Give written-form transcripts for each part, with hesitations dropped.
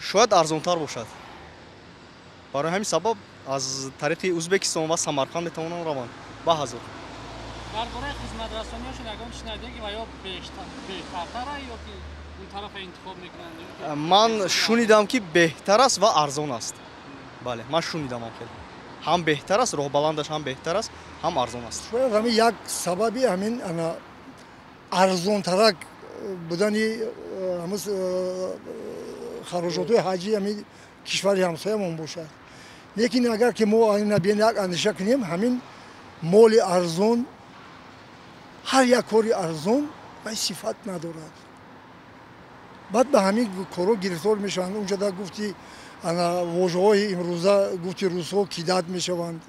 Шояд арзонтар бошад. Барои ҳамин сабаб аз тариқи Ӯзбекистон ва Самарқанд метавонанд раванд ба ҳазор. Дар бораи хизматрасониҳошон ягон чиз шунидед, ки ва ё беҳтартара ё ки он тарафа интихоб мекунанд? Ман шунидам, ки беҳтар аст ва арзон аст. Бале, ман шунидам, ҳам хеле ҳам беҳтар аст, роҳбаландаш ҳам беҳтар аст, ҳам арзон аст. Шояд ҳамин як сабаби ҳамин ана арзонтарак будани ҳамин хароҷотҳои ҳаҷи ҳамин кишвари ҳамсоямон бошад. Лекин агар ки мо ина биён як андеша кунем, ҳамин моли арзон, ҳар як кори арзон вай сифат надорад. Баъд ба ҳамин корҳо гирифтор мешаванд. Унҷода гуфти ана вожаҳои имрӯза, гуфти русҳо, кидать мешаванд,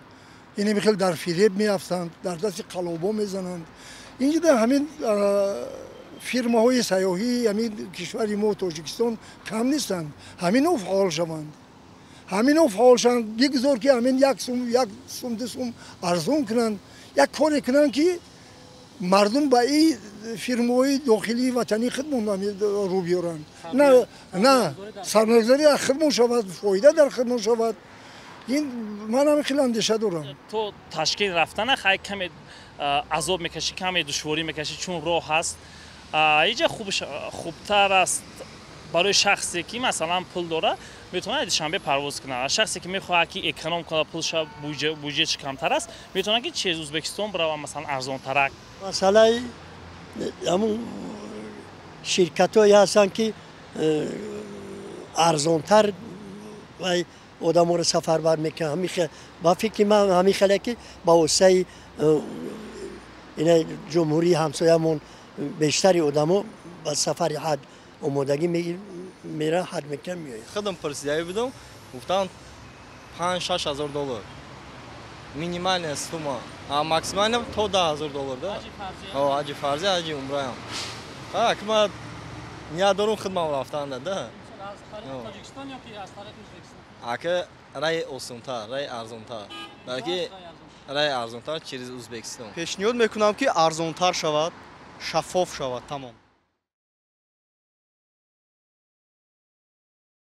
инами хел дар фиреб меафтанд, дар дасти қалобо мезананд. Инҷода ҳамин фирмаҳои сайёҳии ҳамин кишвари мо Тоҷикистон кам нестанд. Ҳамино фаъол шаванд, ҳамино фаъол шаванд. Бигузор, ки ҳамин як сум, як сум, ду сум арзон кунанд, як коре кунанд, ки мардум ба ин фирмаҳои дохилии ватании худмон рӯ биёранд. На сармоягузорӣ дар худмон шавад, фоида дар худмон шавад. Ин ман ҳамин хеле андеша дорам. То Ташкент рафтана хай каме азоб мекашӣ, каме душворӣ мекашӣ, чун роҳ ҳаст. Иҷа хубтар аст барои шахсе, ки масалан пул дорад, метавонад Душанбе парвоз кунад. Шахсе, ки мехоҳад, ки эконом кунад пулша, буҷетш камтар аст, метавонад, ки через Ӯзбекистон бирава, масалан, арзонтарак. Масъалаи ҳамун ширкатҳое ҳастанд, ки арзонтар вай одаморо сафарбар мекунанд. Ба фикри ман, ҳамин хеле ки ба воситаи ина ҷумҳурии ҳамсоямон бештари одамо ба сафари ҳаҷ омодагӣ мераванд, ҳаҷ мекунанд, меоянд. Худам пурсидаи будам, гуфтанд, 5-6 ҳазор доллар минимальная сумма, а максимально то 10 000 доллар да. Ҳаҷи фарзи, ҳаҷи умраам. Ки ман ният дорум хидмам рафтанда да. Ака, раи осонтар, раи арзонтар, балки раи арзонтар через Узбекистон. Пешниҳод мекунам, ки арзонтар шавад, шаффоф шавад, тамом.